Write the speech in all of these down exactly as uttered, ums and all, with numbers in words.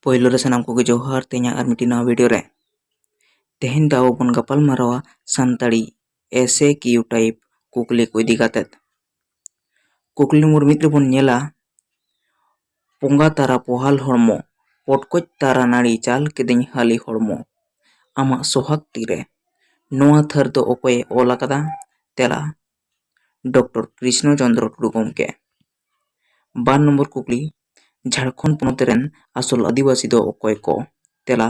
ᱯᱳᱭᱞᱳ ᱨᱮ ᱥᱟᱱᱟᱢ ᱠᱚᱜᱮ ᱡᱚᱦᱟᱨ, ᱛᱮᱦᱮᱧᱟᱜ ᱟᱨ ᱢᱤᱫᱴᱤᱡ ᱱᱟᱣᱟ ᱵᱷᱤᱰᱤᱭᱳ ᱨᱮ᱾ ᱛᱮᱦᱮᱧ ᱫᱚ ᱟᱵᱚ ᱵᱚᱱ ᱜᱟᱯᱟᱞ ᱢᱟᱨᱟᱣᱟ ᱥᱟᱱᱛᱟᱲᱤ ᱮᱥᱮ ᱠᱤᱭᱩ ᱴᱟᱭᱤᱯ ᱠᱩᱠᱞᱤ ᱠᱚ ᱤᱫᱤ ᱠᱟᱛᱮᱫ᱾ ᱠᱩᱠᱞᱤ ᱱᱚᱢᱵᱚᱨ ᱢᱤᱫ ᱨᱮᱵᱚᱱ ᱧᱮᱞᱟ, ᱯᱚᱸᱜᱟ ᱛᱟᱨᱟ ᱯᱚᱦᱟᱞ ᱦᱚᱲᱢᱚ, ᱯᱚᱴᱠᱚᱡ ᱛᱟᱨᱟ ᱱᱟᱹᱲᱤ ᱪᱟᱞ ᱠᱤᱫᱤᱧ ᱦᱟᱹᱞᱤ ᱦᱚᱲᱢᱚ, ᱟᱢᱟᱜ ᱥᱚᱦᱟᱜ ᱛᱤᱨᱮ᱾ ᱱᱚᱣᱟ ᱛᱷᱟᱹᱨ ᱫᱚ ᱚᱠᱚᱭᱮ ᱚᱞ ᱟᱠᱟᱫᱟ? ᱛᱮᱞᱟ, ᱰᱚᱠᱴᱚᱨ ᱠᱨᱤᱥᱱᱚ ᱪᱚᱸᱫᱽᱨᱚ ᱴᱩᱰᱩ ᱜᱚᱢᱠᱮ᱾ ᱵᱟᱨ ᱱᱚᱢᱵᱚᱨ ᱠᱩᱠᱞᱤ, ᱡᱷᱟᱲᱠᱷᱚᱸᱰ ᱯᱚᱱᱚᱛ ᱨᱮᱱ ᱟᱥᱚᱞ ᱟᱹᱫᱤᱵᱟᱹᱥᱤ ᱫᱚ ᱚᱠᱚᱭ ᱠᱚ? ᱛᱮᱞᱟ,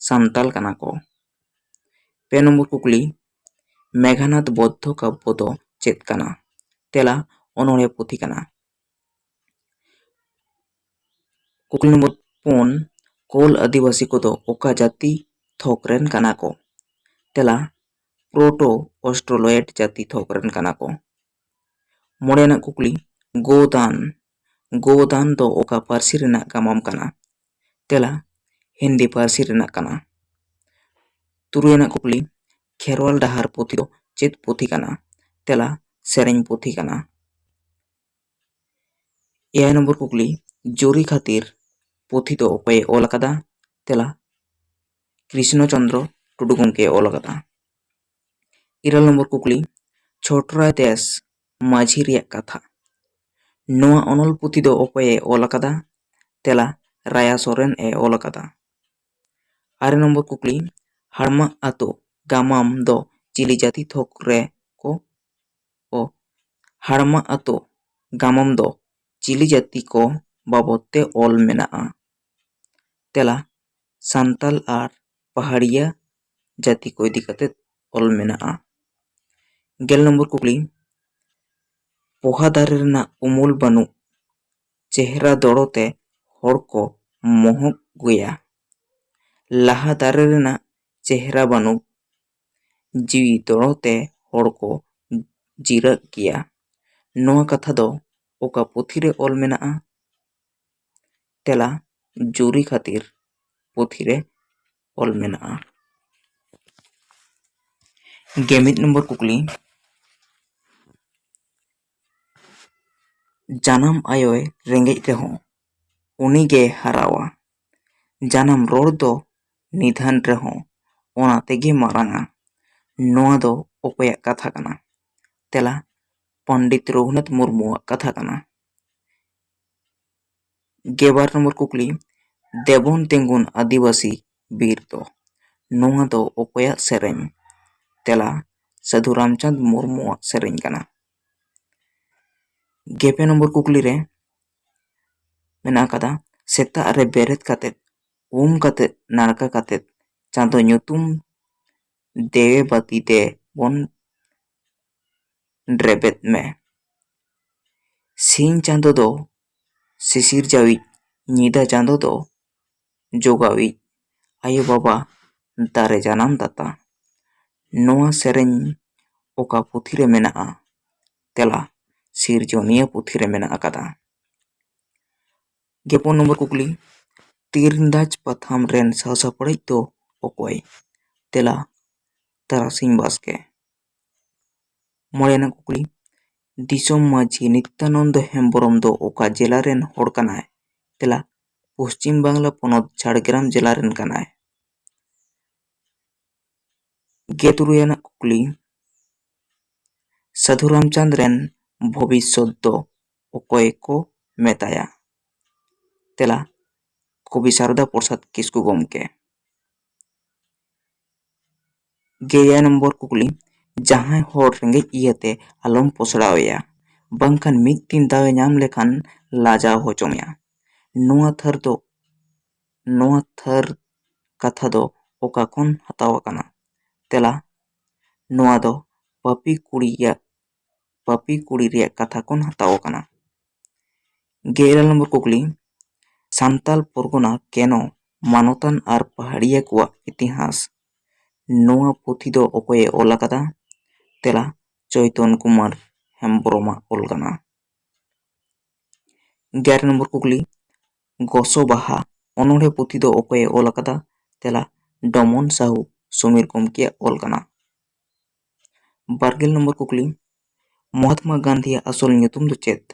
ᱥᱟᱱᱛᱟᱞ ᱠᱟᱱᱟ ᱠᱚ᱾ ᱯᱮ ᱱᱚᱢᱵᱚᱨ ᱠᱩᱠᱞᱤ, ᱢᱮᱜᱷᱟᱱᱟᱫᱽ ᱵᱚᱫᱽᱫᱷᱚ ᱠᱟᱵᱵᱚ ᱫᱚ ᱪᱮᱫ ᱠᱟᱱᱟ? ᱛᱮᱞᱟ, ᱚᱱᱚᱬᱦᱮ ᱯᱩᱛᱷᱤ ᱠᱟᱱᱟ᱾ ᱠᱩᱠᱞᱤ ᱱᱚᱢᱵᱚᱨ ᱯᱩᱱ, ᱠᱳᱞ ᱟᱹᱫᱤᱵᱟᱹᱥᱤ ᱠᱚᱫᱚ ᱚᱠᱟ ᱡᱟᱹᱛᱤ ᱛᱷᱚᱠ ᱨᱮᱱ ᱠᱟᱱᱟ ᱠᱚ? ᱛᱮᱞᱟ, ᱯᱨᱳᱴᱳ ᱚᱥᱴᱨᱳᱞᱚᱭᱮᱰ ᱡᱟᱹᱛᱤ ᱛᱷᱚᱠ ᱨᱮᱱ ᱠᱟᱱᱟ ᱠᱚ᱾ ᱢᱚᱬᱮ ᱟᱱᱟᱜ ᱠᱩᱠᱞᱤ, ᱜᱳᱫᱟᱱ᱾ ᱜᱳᱫᱟᱱ ᱫᱚ ᱚᱠᱟ ᱯᱟᱹᱨᱥᱤ ᱨᱮᱱᱟᱜ ᱜᱟᱢᱟᱢ ᱠᱟᱱᱟ? ᱛᱮᱞᱟ, ᱦᱤᱱᱫᱤ ᱯᱟᱹᱨᱥᱤ ᱨᱮᱱᱟᱜ ᱠᱟᱱᱟ᱾ ᱛᱩᱨᱩᱭ ᱟᱱᱟᱜ ᱠᱩᱠᱞᱤ, ᱠᱷᱮᱨᱣᱟᱞ ᱰᱟᱦᱟᱨ ᱯᱩᱛᱷᱤ ᱫᱚ ᱪᱮᱫ ᱯᱩᱛᱷᱤ ᱠᱟᱱᱟ? ᱛᱮᱞᱟ, ᱥᱮᱨᱮᱧ ᱯᱩᱛᱷᱤ ᱠᱟᱱᱟ᱾ ᱮᱭᱟᱭ ᱱᱚᱢᱵᱚᱨ ᱠᱩᱠᱞᱤ, ᱡᱩᱨᱤ ᱠᱷᱟᱹᱛᱤᱨ ᱯᱩᱛᱷᱤ ᱫᱚ ᱚᱠᱚᱭᱮ ᱚᱞ ᱟᱠᱟᱫᱟ? ᱛᱮᱞᱟ, ᱠᱨᱤᱥᱱᱚ ᱪᱚᱸᱫᱽᱨᱚ ᱴᱩᱰᱩ ᱜᱚᱢᱠᱮᱭ ᱚᱞ ᱟᱠᱟᱫᱟ᱾ ᱤᱨᱟᱹᱞ ᱱᱚᱢᱵᱚᱨ ᱠᱩᱠᱞᱤ, ᱪᱷᱳᱴᱨᱟᱭ ᱫᱮᱥ ᱢᱟᱹᱡᱷᱤ ᱨᱮᱭᱟᱜ ᱠᱟᱛᱷᱟ᱾ ᱱᱚᱣᱟ ᱚᱱᱚᱞ ᱯᱩᱛᱷᱤ ᱫᱚ ᱚᱠᱚᱭᱮ ᱚᱞ ᱟᱠᱟᱫᱟ? ᱛᱮᱞᱟ, ᱨᱟᱭᱟ ᱥᱚᱨᱮᱱ ᱮ ᱚᱞ ᱟᱠᱟᱫᱟ᱾ ᱟᱨᱮ ᱱᱚᱢᱵᱚᱨ ᱠᱩᱠᱞᱤ, ᱦᱟᱲᱢᱟ ᱟᱛᱳ ᱜᱟᱢᱟᱢ ᱫᱚ ᱪᱤᱞᱤ ᱡᱟᱹᱛᱤ ᱛᱷᱚᱠ ᱨᱮ ᱠᱚ, ᱚ, ᱦᱟᱲᱢᱟ ᱟᱛᱳ ᱜᱟᱢᱟᱢ ᱫᱚ ᱪᱤᱞᱤ ᱡᱟᱹᱛᱤ ᱠᱚ ᱵᱟᱵᱚᱫ ᱛᱮ ᱚᱞ ᱢᱮᱱᱟᱜᱼᱟ? ᱛᱮᱞᱟ, ᱥᱟᱱᱛᱟᱞ ᱟᱨ ᱯᱟᱦᱟᱲᱤᱭᱟ ᱡᱟᱹᱛᱤ ᱠᱚ ᱤᱫᱤ ᱠᱟᱛᱮ ᱚᱞ ᱢᱮᱱᱟᱜᱼᱟ᱾ ᱜᱮᱞ ᱱᱚᱢᱵᱚᱨ ᱠᱩᱠᱞᱤ, ᱯᱚᱦᱟ ᱫᱟᱨᱮ ᱨᱮᱱᱟᱜ ᱩᱢᱩᱞ ᱵᱟᱹᱱᱩᱜ ᱪᱮᱦᱨᱟ ᱫᱚᱲᱚ ᱛᱮ ᱦᱚᱲ ᱠᱚ ᱢᱚᱦᱚᱠ ᱜᱮᱭᱟ᱾ ᱞᱟᱦᱟ ᱫᱟᱨᱮ ᱨᱮᱱᱟᱜ ᱪᱮᱦᱨᱟ ᱵᱟᱹᱱᱩᱜ ᱡᱤᱣᱤ ᱫᱚᱲᱚ ᱛᱮ ᱦᱚᱲ ᱠᱚ ᱡᱤᱨᱟᱹᱜ ᱜᱮᱭᱟ᱾ ᱱᱚᱣᱟ ᱠᱟᱛᱷᱟ ᱫᱚ ᱚᱠᱟ ᱯᱩᱛᱷᱤ ᱨᱮ ᱚᱞ ᱢᱮᱱᱟᱜᱼᱟ? ᱛᱮᱞᱟ, ᱡᱩᱨᱤ ᱠᱷᱟᱹᱛᱤᱨ ᱯᱩᱛᱷᱤ ᱨᱮ ᱚᱞ ᱢᱮᱱᱟᱜᱼᱟ᱾ ᱜᱮᱢᱤᱫ ᱱᱚᱢᱵᱚᱨ ᱠᱩᱠᱞᱤ, ᱡᱟᱱᱟᱢ ᱟᱭᱳᱭ ᱨᱮᱸᱜᱮᱡ ᱨᱮᱦᱚᱸ ᱩᱱᱤᱜᱮ ᱦᱟᱨᱟᱣᱟ᱾ ᱡᱟᱱᱟᱢ ᱨᱚᱲ ᱫᱚ ᱱᱤᱫᱷᱟᱱ ᱨᱮᱦᱚᱸ ᱚᱱᱟ ᱛᱮᱜᱮ ᱢᱟᱨᱟᱝᱟ᱾ ᱱᱚᱣᱟ ᱫᱚ ᱚᱠᱚᱭᱟᱜ ᱠᱟᱛᱷᱟ ᱠᱟᱱᱟ? ᱛᱮᱞᱟ, ᱯᱚᱱᱰᱤᱛ ᱨᱚᱜᱷᱩᱱᱟᱛᱷ ᱢᱩᱨᱢᱩᱣᱟᱜ ᱠᱟᱛᱷᱟ ᱠᱟᱱᱟ᱾ ᱜᱮᱵᱟᱨ ᱱᱚᱢᱵᱚᱨ ᱠᱩᱠᱞᱤ, ᱫᱮᱵᱚᱱ ᱛᱤᱸᱜᱩᱱ ᱟᱹᱫᱤᱵᱟᱹᱥᱤ ᱵᱤᱨ ᱫᱚ, ᱱᱚᱣᱟ ᱫᱚ ᱚᱠᱚᱭᱟᱜ ᱥᱮᱨᱮᱧ? ᱛᱮᱞᱟ, ᱥᱟᱹᱫᱷᱩ ᱨᱟᱢᱪᱟᱸᱫᱽ ᱢᱩᱨᱢᱩᱣᱟᱜ ᱥᱮᱨᱮᱧ ᱠᱟᱱᱟ᱾ ᱜᱮᱯᱮ ᱱᱚᱢᱵᱚᱨ ᱠᱩᱠᱞᱤ ᱨᱮ ᱢᱮᱱᱟᱜ ᱟᱠᱟᱫᱟ, ᱥᱮᱛᱟᱜ ᱨᱮ ᱵᱮᱨᱮᱫ ᱠᱟᱛᱮᱫ, ᱩᱢ ᱠᱟᱛᱮᱫ, ᱱᱟᱲᱠᱟ ᱠᱟᱛᱮᱫ, ᱪᱟᱸᱫᱚ ᱧᱩᱛᱩᱢ ᱫᱮᱣᱮ ᱵᱟᱹᱛᱤ ᱛᱮ ᱵᱚᱱ ᱨᱮᱵᱮᱫ ᱢᱮ᱾ ᱥᱤᱧ ᱪᱟᱸᱫᱚ ᱫᱚ ᱥᱤᱥᱤᱨ ᱡᱟᱹᱣᱤᱡ, ᱧᱤᱫᱟᱹ ᱪᱟᱸᱫᱚ ᱫᱚ ᱡᱚᱜᱟᱣᱤᱡ, ᱟᱭᱳ ᱵᱟᱵᱟ ᱫᱟᱨᱮ ᱡᱟᱱᱟᱢ ᱫᱟᱛᱟ᱾ ᱱᱚᱣᱟ ᱥᱮᱨᱮᱧ ᱚᱠᱟ ᱯᱩᱛᱷᱤ ᱨᱮ ᱢᱮᱱᱟᱜᱼᱟ? ᱛᱮᱞᱟ, ᱥᱤᱨᱡᱚᱱᱤᱭᱟᱹ ᱯᱩᱛᱷᱤ ᱨᱮ ᱢᱮᱱᱟᱜ ᱟᱠᱟᱫᱟ᱾ ᱜᱮᱯᱩᱱ ᱱᱚᱢᱵᱚᱨ ᱠᱩᱠᱞᱤ, ᱛᱤᱨᱱᱫᱟᱡᱽ ᱯᱟᱛᱷᱟᱢ ᱨᱮᱱ ᱥᱟᱶ ᱥᱟᱯᱲᱟᱣᱤᱡ ᱫᱚ ᱚᱠᱚᱭ? ᱛᱮᱞᱟ, ᱛᱟᱨᱟᱥᱤᱧ ᱵᱟᱥᱠᱮ᱾ ᱢᱚᱬᱮ ᱟᱱᱟᱜ ᱠᱩᱠᱞᱤ, ᱫᱤᱥᱚᱢ ᱢᱟᱹᱡᱷᱤ ᱱᱤᱛᱭᱟᱱᱚᱱᱫᱚ ᱦᱮᱢᱵᱨᱚᱢ ᱫᱚ ᱚᱠᱟ ᱡᱮᱞᱟ ᱨᱮᱱ ᱦᱚᱲ ᱠᱟᱱᱟᱭ? ᱛᱮᱞᱟ, ᱯᱚᱥᱪᱤᱢ ᱵᱟᱝᱞᱟ ᱯᱚᱱᱚᱛ ᱡᱷᱟᱲᱜᱨᱟᱢ ᱡᱮᱞᱟ ᱨᱮᱱ ᱠᱟᱱᱟᱭ᱾ ᱜᱮᱞ ᱛᱩᱨᱩᱭ ᱟᱱᱟᱜ ᱠᱩᱠᱞᱤ, ᱥᱟᱹᱫᱷᱩ ᱨᱟᱢᱪᱟᱸᱫᱽ ᱨᱮᱱ ᱵᱷᱚᱵᱤᱥᱥᱚᱛ ᱫᱚ ᱚᱠᱚᱭ ᱠᱚ ᱢᱮᱛᱟᱭᱟ? ᱛᱮᱞᱟ, ᱠᱚᱵᱤ ᱥᱟᱨᱚᱫᱟ ᱯᱨᱚᱥᱟᱫᱽ ᱠᱤᱥᱠᱩ ᱜᱚᱢᱠᱮ᱾ ᱜᱮᱞ ᱮᱭᱟᱭ ᱱᱚᱢᱵᱚᱨ ᱠᱩᱠᱞᱤ, ᱡᱟᱦᱟᱸᱭ ᱦᱚᱲ ᱨᱮᱸᱜᱮᱡ ᱤᱭᱟᱹᱛᱮ ᱟᱞᱚᱢ ᱯᱚᱥᱲᱟᱣᱮᱭᱟ, ᱵᱟᱝᱠᱷᱟᱱ ᱢᱤᱫ ᱫᱤᱱ ᱫᱟᱣᱮ ᱧᱟᱢ ᱞᱮᱠᱷᱟᱱ ᱞᱟᱡᱟᱣ ᱦᱚᱪᱚ ᱢᱮᱭᱟ᱾ ᱱᱚᱣᱟ ᱛᱷᱟᱹᱨ ᱫᱚ, ᱱᱚᱣᱟ ᱛᱷᱟᱹᱨ ᱠᱟᱛᱷᱟ ᱫᱚ ᱚᱠᱟ ᱠᱷᱚᱱ ᱦᱟᱛᱟᱣ ᱟᱠᱟᱱᱟ? ᱛᱮᱞᱟ, ᱱᱚᱣᱟ ᱫᱚ ᱯᱟᱹᱯᱤ ᱠᱩᱲᱤᱭᱟᱜ, ᱯᱟᱹᱯᱤ ᱠᱩᱲᱤ ᱨᱮᱭᱟᱜ ᱠᱟᱛᱷᱟ ᱠᱷᱚᱱ ᱦᱟᱛᱟᱣ ᱟᱠᱟᱱᱟ᱾ ᱜᱮᱞ ᱱᱚᱢᱵᱚᱨ ᱠᱩᱠᱞᱤ, ᱥᱟᱱᱛᱟᱞ ᱯᱚᱨᱜᱚᱱᱟ ᱠᱮᱱᱚ ᱢᱟᱱᱚᱛᱟᱱ ᱟᱨ ᱯᱟᱦᱟᱲᱤᱭᱟᱹ ᱠᱚᱣᱟᱜ ᱤᱛᱤᱦᱟᱥ, ᱱᱚᱣᱟ ᱯᱩᱛᱷᱤ ᱫᱚ ᱚᱠᱚᱭᱮ ᱚᱞ ᱟᱠᱟᱫᱟ? ᱛᱮᱞᱟ, ᱪᱚᱭᱛᱚᱱ ᱠᱩᱢᱟᱨ ᱦᱮᱢᱵᱨᱚᱢᱟᱜ ᱚᱞ ᱠᱟᱱᱟ᱾ ᱜᱮᱞ ᱱᱚᱢᱵᱚᱨ ᱠᱩᱠᱞᱤ, ᱜᱚᱥᱚ ᱵᱟᱦᱟ ᱚᱱᱚᱬᱦᱮ ᱯᱩᱛᱷᱤ ᱫᱚ ᱚᱠᱚᱭᱮ ᱚᱞ ᱟᱠᱟᱫᱟ? ᱛᱮᱞᱟ, ᱰᱚᱢᱚᱱ ᱥᱟᱦᱩ ᱥᱚᱢᱤᱨ ᱜᱚᱢᱠᱮᱭᱟᱜ ᱚᱞ ᱠᱟᱱᱟ᱾ ᱵᱟᱨᱜᱮᱞ ᱱᱚᱢᱵᱚᱨ ᱠᱩᱠᱞᱤ, ᱢᱚᱦᱟᱛᱢᱟ ᱜᱟᱱᱫᱷᱤᱭᱟᱜ ᱟᱥᱚᱞ ᱧᱩᱛᱩᱢ ᱫᱚ ᱪᱮᱫ?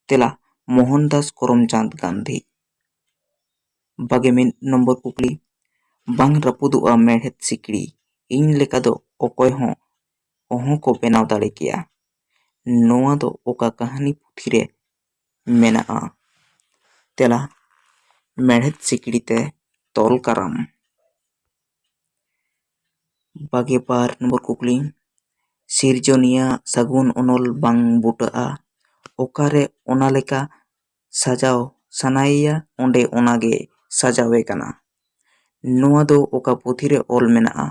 ᱛᱮᱞᱟ, ᱢᱳᱦᱚᱱᱫᱟᱥ ᱠᱚᱨᱚᱢᱪᱟᱸᱫᱽ ᱜᱟᱱᱫᱷᱤ᱾ ᱵᱟᱜᱮ ᱢᱤᱫ ᱱᱚᱢᱵᱚᱨ ᱠᱩᱠᱞᱤ, ᱵᱟᱝ ᱨᱟᱹᱯᱩᱫᱚᱜᱼᱟ ᱢᱮᱲᱦᱮᱫ ᱥᱤᱠᱲᱤ, ᱤᱧ ᱞᱮᱠᱟ ᱫᱚ ᱚᱠᱚᱭ ᱦᱚᱸ ᱚᱦᱚᱸ ᱠᱚ ᱵᱮᱱᱟᱣ ᱫᱟᱲᱮ ᱠᱮᱭᱟ᱾ ᱱᱚᱣᱟ ᱫᱚ ᱚᱠᱟ ᱠᱟᱹᱦᱱᱤ ᱯᱩᱛᱷᱤ ᱨᱮ ᱢᱮᱱᱟᱜᱼᱟ? ᱛᱮᱞᱟ, ᱢᱮᱲᱦᱮᱫ ᱥᱤᱠᱲᱤ ᱛᱮ ᱛᱚᱞ ᱠᱟᱨᱟᱢ᱾ ᱵᱟᱜᱮ ᱵᱟᱨ ᱱᱚᱢᱵᱚᱨ ᱠᱩᱠᱞᱤ, ᱥᱤᱨᱡᱚᱱᱤᱭᱟᱹ ᱥᱟᱹᱜᱩᱱ ᱚᱱᱚᱞ ᱵᱟᱝ ᱵᱩᱴᱟᱹᱜᱼᱟ, ᱚᱠᱟᱨᱮ ᱚᱱᱟ ᱞᱮᱠᱟ ᱥᱟᱡᱟᱣ ᱥᱟᱱᱟᱭᱮᱭᱟ, ᱚᱸᱰᱮ ᱚᱱᱟᱜᱮ ᱥᱟᱡᱟᱣᱮ ᱠᱟᱱᱟ᱾ ᱱᱚᱣᱟ ᱫᱚ ᱚᱠᱟ ᱯᱩᱛᱷᱤ ᱨᱮ ᱚᱞ ᱢᱮᱱᱟᱜᱼᱟ?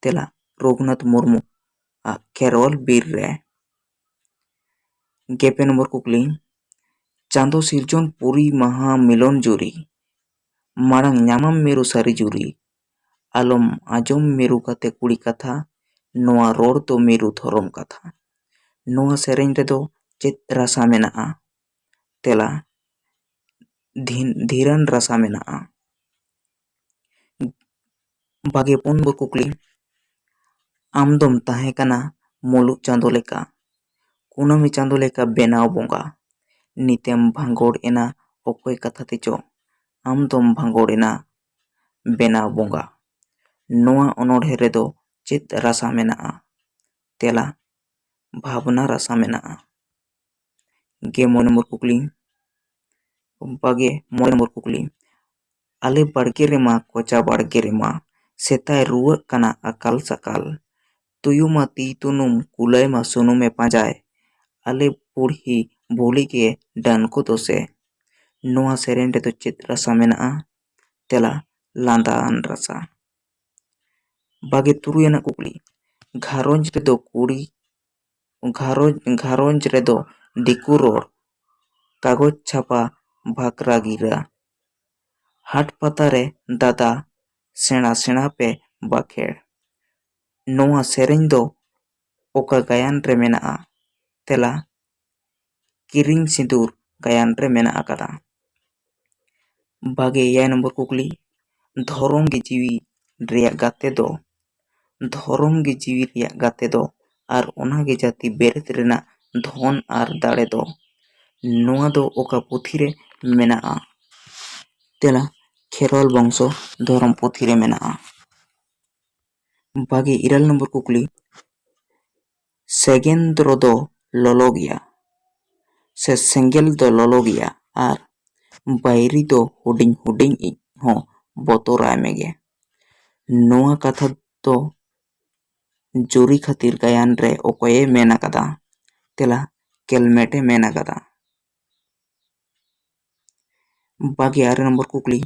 ᱛᱮᱞᱟ, ᱨᱚᱜᱷᱩᱱᱟᱛᱷ ᱢᱩᱨᱢᱩ ᱟᱜ ᱠᱷᱮᱨᱣᱟᱞ ᱵᱤᱨ ᱨᱮ᱾ ᱜᱮᱯᱮ ᱱᱚᱢᱵᱚᱨ ᱠᱩᱠᱞᱤ, ᱪᱟᱸᱫᱚ ᱥᱤᱨᱡᱚᱱ ᱯᱩᱨᱤ ᱢᱟᱦᱟ ᱢᱤᱞᱚᱱ ᱡᱩᱨᱤ, ᱢᱟᱲᱟᱝ ᱧᱟᱢᱟᱢ ᱢᱤᱨᱩ ᱥᱟᱹᱨᱤ ᱡᱩᱨᱤ, ᱟᱞᱚᱢ ᱟᱸᱡᱚᱢ ᱢᱤᱨᱩ ᱜᱟᱛᱮ ᱠᱩᱲᱤ ᱠᱟᱛᱷᱟ, ᱱᱚᱣᱟ ᱨᱚᱲ ᱫᱚ ᱢᱤᱨᱩ ᱫᱷᱚᱨᱚᱢ ᱠᱟᱛᱷᱟ᱾ ᱱᱚᱣᱟ ᱥᱮᱨᱮᱧ ᱨᱮᱫᱚ ᱪᱮᱫ ᱨᱟᱥᱟ ᱢᱮᱱᱟᱜᱼᱟ? ᱛᱮᱞᱟ, ᱫᱷᱤᱱ-, ᱫᱷᱤᱨᱟᱱ ᱨᱟᱥᱟ ᱢᱮᱱᱟᱜᱼᱟ᱾ ᱵᱟᱜᱮ ᱯᱩᱱ ᱱᱚᱢᱵᱚᱨ ᱠᱩᱠᱞᱤ, ᱟᱢ ᱫᱚᱢ ᱛᱟᱦᱮᱸ ᱠᱟᱱᱟ ᱢᱩᱞᱩᱜ ᱪᱟᱸᱫᱚ ᱞᱮᱠᱟ, ᱠᱩᱱᱟᱹᱢᱤ ᱪᱟᱸᱫᱚ ᱞᱮᱠᱟ ᱵᱮᱱᱟᱣ ᱵᱚᱸᱜᱟ, ᱱᱤᱛᱮᱢ ᱵᱷᱟᱸᱜᱚᱲ ᱮᱱᱟ ᱚᱠᱚᱭ ᱠᱟᱛᱷᱟ ᱛᱮᱪᱚ, ᱟᱢ ᱫᱚᱢ ᱵᱷᱟᱸᱜᱚᱲ ᱮᱱᱟ ᱵᱮᱱᱟᱣ ᱵᱚᱸᱜᱟ᱾ ᱱᱚᱣᱟ ᱚᱱᱚᱬᱦᱮ ᱨᱮᱫᱚ ᱪᱮᱫ ᱨᱟᱥᱟ ᱢᱮᱱᱟᱜᱼᱟ? ᱛᱮᱞᱟ, ᱵᱷᱟᱵᱽᱱᱟ ᱨᱟᱥᱟ ᱢᱮᱱᱟᱜᱼᱟ᱾ ᱜᱮ ᱢᱚᱬᱮ ᱱᱚᱢᱵᱚᱨ ᱠᱩᱠᱞᱤ, ᱵᱟᱜᱮ ᱢᱚᱬᱮ ᱱᱚᱢᱵᱚᱨ ᱠᱩᱠᱞᱤ, ᱟᱞᱮ ᱵᱟᱲᱜᱮ ᱨᱮᱢᱟ, ᱠᱚᱪᱟ ᱵᱟᱲᱜᱮ ᱨᱮᱢᱟ, ᱥᱮᱛᱟᱭ ᱨᱩᱣᱟᱹᱜ ᱠᱟᱱᱟ ᱟᱠᱟᱞ ᱥᱟᱠᱟᱞ᱾ ᱛᱩᱭᱩ ᱢᱟ ᱛᱤ ᱛᱩᱱᱩᱢ, ᱠᱩᱞᱟᱹᱭ ᱢᱟ ᱥᱩᱱᱩᱢᱮ ᱯᱟᱸᱡᱟᱭ᱾ ᱟᱞᱮ ᱵᱩᱲᱦᱤ ᱵᱷᱩᱞᱤ ᱜᱮ ᱰᱟᱹᱱ ᱠᱚ ᱫᱚᱥᱮ᱾ ᱱᱚᱣᱟ ᱥᱮᱨᱮᱧ ᱨᱮᱫᱚ ᱪᱮᱫ ᱨᱟᱥᱟ ᱢᱮᱱᱟᱜᱼᱟ? ᱛᱮᱞᱟ, ᱞᱟᱸᱫᱟᱣᱟᱱ ᱨᱟᱥᱟ᱾ ᱵᱟᱜᱮ ᱛᱩᱨᱩᱭ ᱟᱱᱟᱜ ᱠᱩᱠᱞᱤ, ᱜᱷᱟᱨᱚᱸᱡᱽ ᱨᱮᱫᱚ ᱠᱩᱲᱤ, ᱜᱷᱟᱨᱚᱸᱡᱽ, ᱜᱷᱟᱨᱚᱸᱡᱽ ᱨᱮᱫᱚ ᱫᱤᱠᱩ ᱨᱚᱲ, ᱠᱟᱜᱚᱡᱽ ᱪᱷᱟᱯᱟ, ᱵᱷᱟᱠᱨᱟ ᱜᱤᱨᱟᱹ, ᱦᱟᱴ ᱯᱟᱛᱟ ᱨᱮ ᱫᱟᱫᱟ, ᱥᱮᱬᱟ ᱥᱮᱬᱟ ᱯᱮ ᱵᱟᱠᱷᱮᱲ᱾ ᱱᱚᱣᱟ ᱥᱮᱨᱮᱧ ᱫᱚ ᱚᱠᱟ ᱜᱟᱭᱟᱱ ᱨᱮ ᱢᱮᱱᱟᱜᱼᱟ? ᱛᱮᱞᱟ, ᱠᱤᱨᱤᱧ ᱥᱤᱸᱫᱩᱨ ᱜᱟᱭᱟᱱ ᱨᱮ ᱢᱮᱱᱟᱜ ᱟᱠᱟᱫᱟ᱾ ᱵᱟᱜᱮ ᱮᱭᱟᱭ ᱱᱚᱢᱵᱚᱨ ᱠᱩᱠᱞᱤ, ᱫᱷᱚᱨᱚᱢ ᱜᱮ ᱡᱤᱣᱤ ᱨᱮᱭᱟᱜ ᱜᱟᱛᱮ ᱫᱚ, ᱫᱷᱚᱨᱚᱢ ᱜᱮ ᱡᱤᱣᱤ ᱨᱮᱭᱟᱜ ᱜᱟᱛᱮ ᱫᱚ, ᱟᱨ ᱚᱱᱟ ᱜᱮ ᱡᱟᱹᱛᱤ ᱵᱮᱨᱮᱫ ᱨᱮᱱᱟᱜ ᱫᱷᱚᱱ ᱟᱨ ᱫᱟᱲᱮ ᱫᱚ᱾ ᱱᱚᱣᱟ ᱫᱚ ᱚᱠᱟ ᱯᱩᱛᱷᱤ ᱨᱮ ᱢᱮᱱᱟᱜᱼᱟ? ᱛᱮᱞᱟ, ᱠᱷᱮᱨᱣᱟᱞ ᱵᱚᱝᱥᱚ ᱫᱷᱚᱨᱚᱢ ᱯᱩᱛᱷᱤ ᱨᱮ ᱢᱮᱱᱟᱜᱼᱟ᱾ ᱵᱟᱜᱮ ᱤᱨᱟᱹᱞ ᱱᱚᱢᱵᱚᱨ ᱠᱩᱠᱞᱤ, ᱥᱮᱜᱮᱱᱫᱨᱚ ᱫᱚ ᱞᱚᱞᱚ ᱜᱮᱭᱟ, ᱥᱮ ᱥᱮᱸᱜᱮᱞ ᱫᱚ ᱞᱚᱞᱚ ᱜᱮᱭᱟ ᱟᱨ ᱵᱟᱹᱭᱨᱤ ᱫᱚ ᱦᱩᱰᱤᱧ ᱦᱩᱰᱤᱧ ᱤᱡ ᱦᱚᱸ ᱵᱚᱛᱚᱨᱟᱭ ᱢᱮᱜᱮ᱾ ᱱᱚᱣᱟ ᱠᱟᱛᱷᱟ ᱫᱚ ᱡᱩᱨᱤ ᱠᱷᱟᱹᱛᱤᱨ ᱜᱟᱭᱟᱱ ᱨᱮ ᱚᱠᱚᱭᱮ ᱢᱮᱱ ᱟᱠᱟᱫᱟ? ᱛᱮᱞᱟ, ᱠᱮᱞᱢᱮᱴ ᱮ ᱢᱮᱱ ᱟᱠᱟᱫᱟ᱾ ᱵᱟᱜᱮ ᱟᱨᱮ ᱱᱚᱢᱵᱚᱨ ᱠᱩᱠᱞᱤ,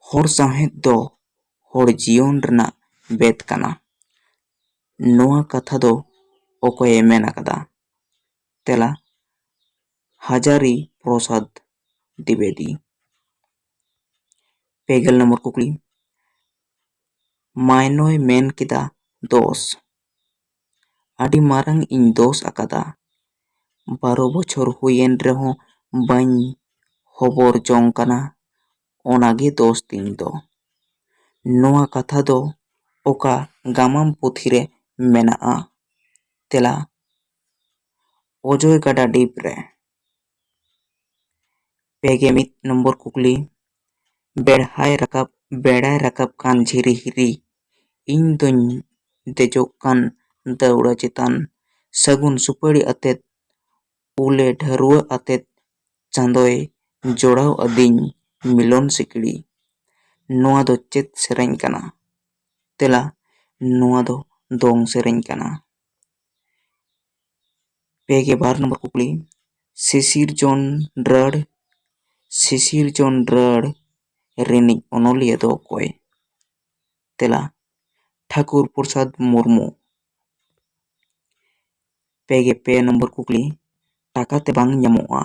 ᱦᱚᱲ ᱥᱟᱶᱦᱮᱫ ᱫᱚ ᱦᱚᱲ ᱡᱤᱭᱚᱱ ᱨᱮᱱᱟᱜ ᱵᱮᱫ ᱠᱟᱱᱟ᱾ ᱱᱚᱣᱟ ᱠᱟᱛᱷᱟ ᱫᱚ ᱚᱠᱚᱭᱮ ᱢᱮᱱ ᱟᱠᱟᱫᱟ? ᱛᱮᱞᱟ, ᱦᱟᱡᱟᱨᱤ ᱯᱨᱚᱥᱟᱫᱽ ᱫᱤᱵᱮᱫᱤ᱾ ᱯᱮᱜᱮᱞ ᱱᱚᱢᱵᱚᱨ ᱠᱩᱠᱞᱤ, ᱢᱟᱭᱱᱚᱭ ᱢᱮᱱ ᱠᱮᱫᱟ ᱫᱳᱥ᱾ ᱟᱹᱰᱤ ᱢᱟᱨᱟᱝ ᱤᱧ ᱫᱳᱥ ᱟᱠᱟᱫᱟ᱾ ᱵᱟᱨᱚ ᱵᱚᱪᱷᱚᱨ ᱦᱩᱭᱮᱱ ᱨᱮᱦᱚᱸ ᱵᱟᱹᱧ ᱦᱚᱵᱚᱨ ᱡᱚᱝ ᱠᱟᱱᱟ᱾ ᱚᱱᱟᱜᱮ ᱫᱳᱥ ᱛᱤᱧ ᱫᱚ᱾ ᱱᱚᱣᱟ ᱠᱟᱛᱷᱟ ᱫᱚ ᱚᱠᱟ ᱜᱟᱢᱟᱢ ᱯᱩᱛᱷᱤ ᱨᱮ ᱢᱮᱱᱟᱜᱼᱟ? ᱛᱮᱞᱟ, ᱚᱡᱚᱭ ᱜᱟᱰᱟ ᱰᱤᱯ ᱨᱮ᱾ ᱯᱮᱜᱮ ᱢᱤᱫ ᱱᱚᱢᱵᱚᱨ ᱠᱩᱠᱞᱤ, ᱵᱮᱲᱦᱟᱭ ᱨᱟᱠᱟᱵ, ᱵᱮᱲᱟᱭ ᱨᱟᱠᱟᱵ ᱠᱟᱱ ᱡᱷᱤᱨᱤ ᱦᱤᱨᱤ, ᱤᱧ ᱫᱚᱧ ᱫᱮᱡᱚᱜ ᱠᱟᱱ ᱫᱟᱹᱣᱲᱟᱹ ᱪᱮᱛᱟᱱ, ᱥᱟᱹᱜᱩᱱ ᱥᱩᱯᱟᱹᱲᱤ ᱟᱛᱮᱫ, ᱩᱞᱮ ᱰᱷᱟᱹᱨᱣᱟᱹ ᱟᱛᱮᱫ, ᱪᱟᱸᱫᱚᱭ ᱡᱚᱲᱟᱣ ᱟᱹᱫᱤᱧ ᱢᱤᱞᱚᱱ ᱥᱤᱠᱲᱤ᱾ ᱱᱚᱣᱟ ᱫᱚ ᱪᱮᱫ ᱥᱮᱨᱮᱧ ᱠᱟᱱᱟ? ᱛᱮᱞᱟ, ᱱᱚᱣᱟ ᱫᱚ ᱫᱚᱝ ᱥᱮᱨᱮᱧ ᱠᱟᱱᱟ᱾ ᱯᱮᱜᱮ ᱵᱟᱨ ᱱᱚᱢᱵᱚᱨ ᱠᱩᱠᱞᱤ, ᱥᱤᱥᱤᱨᱡᱚᱱ ᱨᱟᱹᱲ, ᱥᱤᱥᱤᱨᱡᱚᱱ ᱨᱟᱹᱲ ᱨᱤᱱᱤᱡ ᱚᱱᱚᱞᱤᱭᱟᱹ ᱫᱚ ᱚᱠᱚᱭ? ᱛᱮᱞᱟ, ᱴᱷᱟᱠᱩᱨ ᱯᱨᱚᱥᱟᱫᱽ ᱢᱩᱨᱢᱩ᱾ ᱯᱮᱜᱮ ᱯᱮ ᱱᱚᱢᱵᱚᱨ ᱠᱩᱠᱞᱤ, ᱴᱟᱠᱟ ᱛᱮ ᱵᱟᱝ ᱧᱟᱢᱚᱜᱼᱟ᱾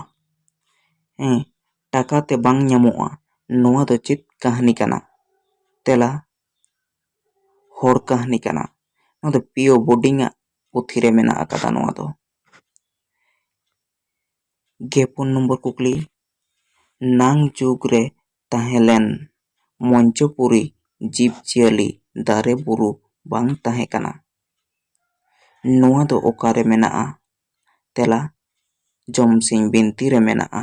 ᱦᱮᱸ, ᱴᱟᱠᱟ ᱛᱮ ᱵᱟᱝ ᱧᱟᱢᱚᱜᱼᱟ, ᱱᱚᱣᱟ ᱫᱚ ᱪᱮᱫ ᱠᱟᱹᱦᱱᱤ ᱠᱟᱱᱟ? ᱛᱮᱞᱟ, ᱦᱚᱲ ᱠᱟᱹᱦᱱᱤ ᱠᱟᱱᱟ᱾ ᱱᱚᱣᱟ ᱫᱚ ᱯᱤ ᱳ ᱵᱳᱰᱤᱝ ᱟᱜ ᱯᱩᱛᱷᱤ ᱨᱮ ᱢᱮᱱᱟᱜ ᱟᱠᱟᱫᱟ ᱱᱚᱣᱟ ᱫᱚ᱾ ᱜᱮ ᱯᱩᱱ ᱱᱚᱢᱵᱚᱨ ᱠᱩᱠᱞᱤ, ᱱᱟᱝ ᱡᱩᱜᱽ ᱨᱮ ᱛᱟᱦᱮᱸ ᱞᱮᱱ ᱢᱚᱧᱪᱚᱯᱩᱨᱤ ᱡᱤᱵᱽ ᱡᱤᱭᱟᱹᱞᱤ ᱫᱟᱨᱮ ᱵᱩᱨᱩ ᱵᱟᱝ ᱛᱟᱦᱮᱸ ᱠᱟᱱᱟ᱾ ᱱᱚᱣᱟ ᱫᱚ ᱚᱠᱟᱨᱮ ᱢᱮᱱᱟᱜᱼᱟ? ᱛᱮᱞᱟ, ᱡᱚᱢᱥᱤᱢ ᱵᱤᱱᱛᱤ ᱨᱮ ᱢᱮᱱᱟᱜᱼᱟ᱾